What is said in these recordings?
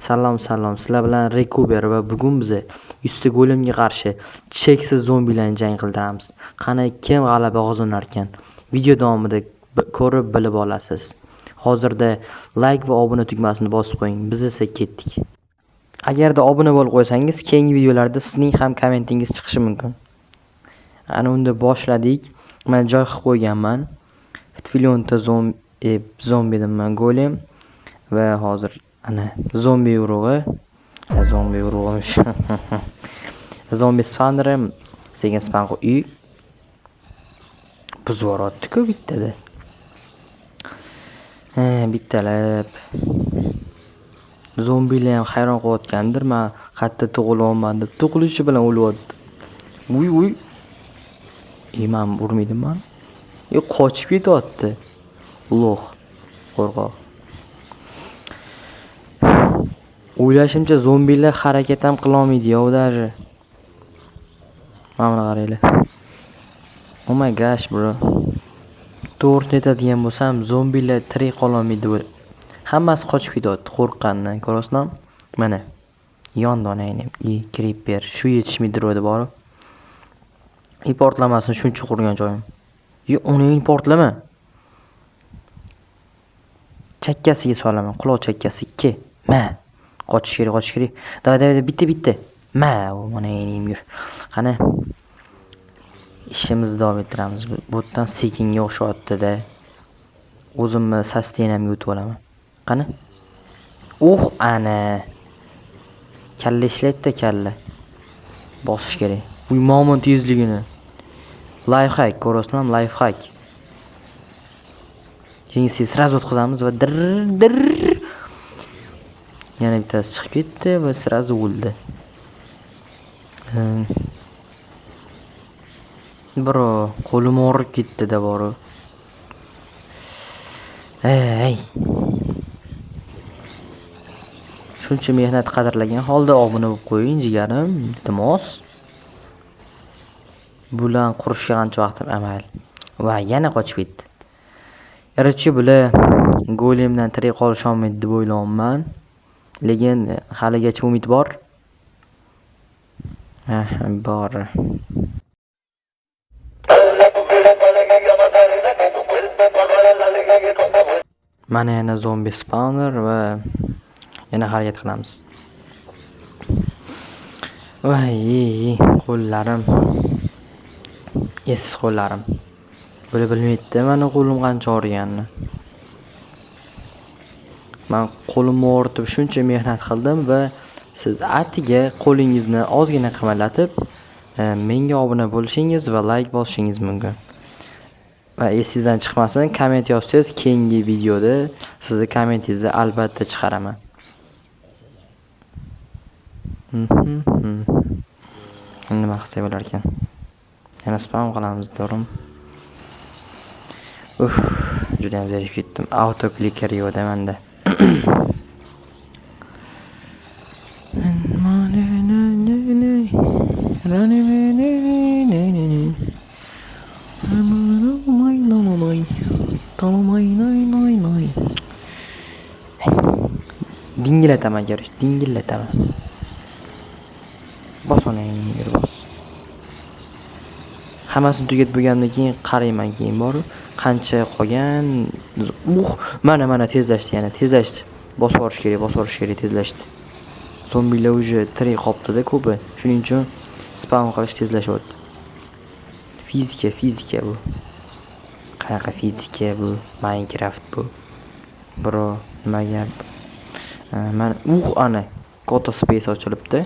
Salom, salom. Sizlar bilan Rekuber va bugun biz 100 ta golemga qarshi cheksiz zombilarni jang qildiramiz. Qani kim g'alaba qozonar ekan? Video davomida ko'rib bilib olasiz. Hozirda like va obuna tugmasini bosib qo'ying. Biz esa ketdik. Agarda obuna bo'lib qo'ysangiz, keyingi videolarda sizning ham kommentingiz chiqishi mumkin. Ana unda boshladik. Men joy qilib qo'yganman. Tfilionta zombi deyman, golem va hozir ana zombi urug'i. Zombi urug'imish. Zombi spawneri sekin spawn uy buzib yuboryapti-ku bittada. Ha, bittalab. Zombilar ham hayron qolayotgandir, men qayerda tug'ilyapman deb. Tug'ilishi bilan o'lyapti. Uy, uy. Man urmaydimman. Qochib ketyapti. Lo'q, qo'rqoq. O'ylashimcha zombilar harakat ham qila olmaydi, yo'q даже. Mana buni qaranglar. Oh my gosh, bro. To'g'risini aytadigan bo'lsam, zombilar tirik qola olmaydi bu. Hammasi qochib ketyapti qo'rqqanidan, ko'rasizlarmi? Mana. Yondi onangni. Creeper shu yetishmaydi deb borib. Portlamasin shuncha qurgan joyim. Onangni portlama. Chakkasiga solaman, quloq chakkasi 2. Ma. Qochish kerak, qochish kerak. Davay, davay, bitta, bitta. Ma, onangni yur. Qani. Ishimizni davom ettiramiz. Bu yerdan sekinga o'xshayapti-da. O'zimni sostenamga o'tib olaman. Qani? Uh, ana. Kalla ishlaydi-da, kalla. Bosish kerak. Bu momon tezligini. Lifehack, ko'rasizlarmi? Lifehack. Keyingisiga sразу o'tkazamiz va dir dir. Yana bittasi chiqib ketdi va sразу o'ldi. Bro, qo'lim og'rib ketdi-da borib. Ey. Shuncha mehnat qadrlagan holda obuna bo'lib qo'ying, jigarim, iltimos. Bulan qurishga qancha vaqtim amal. Va yana qochib ketdi. Короче, bular golemdan tirik qolisha olmaydi deb o'ylayapman. Lekin haligacha umid bor. Bor. Mana yana zombi spawner va yana harakat qilamiz. Voy, qo'llarim. Esiz qo'llarim. Bular bilmaydi mani qo'lim qancha og'riganini. Men qo'limni og'ritib shuncha mehnat qildim va siz atiga qo'lingizni ozgina qimirlatib, menga obuna bo'lishingiz va like bosishingiz mumkin. Va esingizdan chiqmasin, komment yozsangiz keyingi videoda sizni kommentingizni albatta chiqaraman. Nima qilsak bo'lar ekan? Yana spam qilamiz, to'g'rimi? Uf, juda ham zerikib ketdim. Auto clicker yo'q-da menda. Dingillataman, ko'rish, dingillataman. Bos onangni, yur bos. Hammasini tugatib bo'lgandan keyin qarayman, keyin borib qancha qolgan. Mana, mana tezlashdi, yana tezlashdi. Bosib yuborish kerak, bosib yuborish kerak, tezlashdi. Zombilar уже tirik qolibdi-da ko'pi. Shuning uchun spam qilish tezlashyapti. Fizika, fizika bu. Qanaqa fizika bu? Minecraft bu. Bro, nima gap? Mana, ana katta space ochilibdi.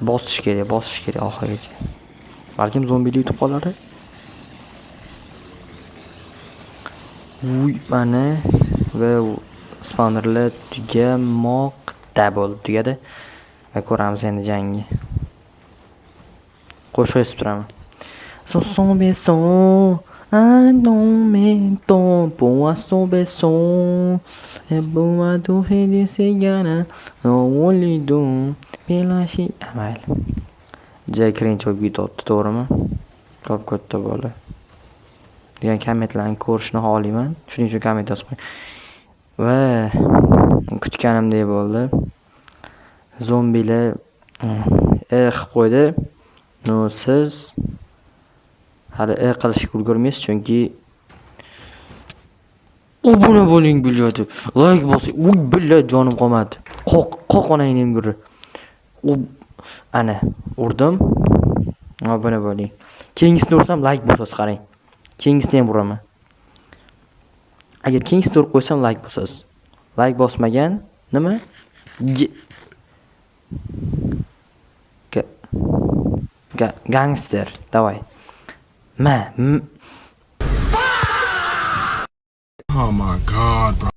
Bosish kerak, bosish kerak oxirigacha. Balkim zombilar yutib qolar. Vuy, mana va spawnerlar tugamoqda bo'ldi, tugadi. Va ko'ramiz endi jangni. Qo'shiq esib turaman. Mayli. Juda cringe bo'lib ketyapti, to'g'rimi? Ko'p katta bola. Degan kommentlarni ko'rishni xohlayman. Shuning uchun komment yozib qo'ying. Va kutganimdek bo'ldi. Zombilar e qilib qo'ydi. Но siz hali e qilishga ulgurmaysiz, chunki obuna bo'ling, блядь. Layk bosing. Uy, блядь, jonim qolmadi. Qoq, qoq onangni emguri. U ana urdim. Obuna bo'ling. Keyingisini ursam, layk bosasiz, qarang. Keyingisini ham uraman. Agar keyingisini urib qo'ysam, layk bosasiz. Layk bosmagan nima? Gangster. Давай. Ma. Oh my God, bro.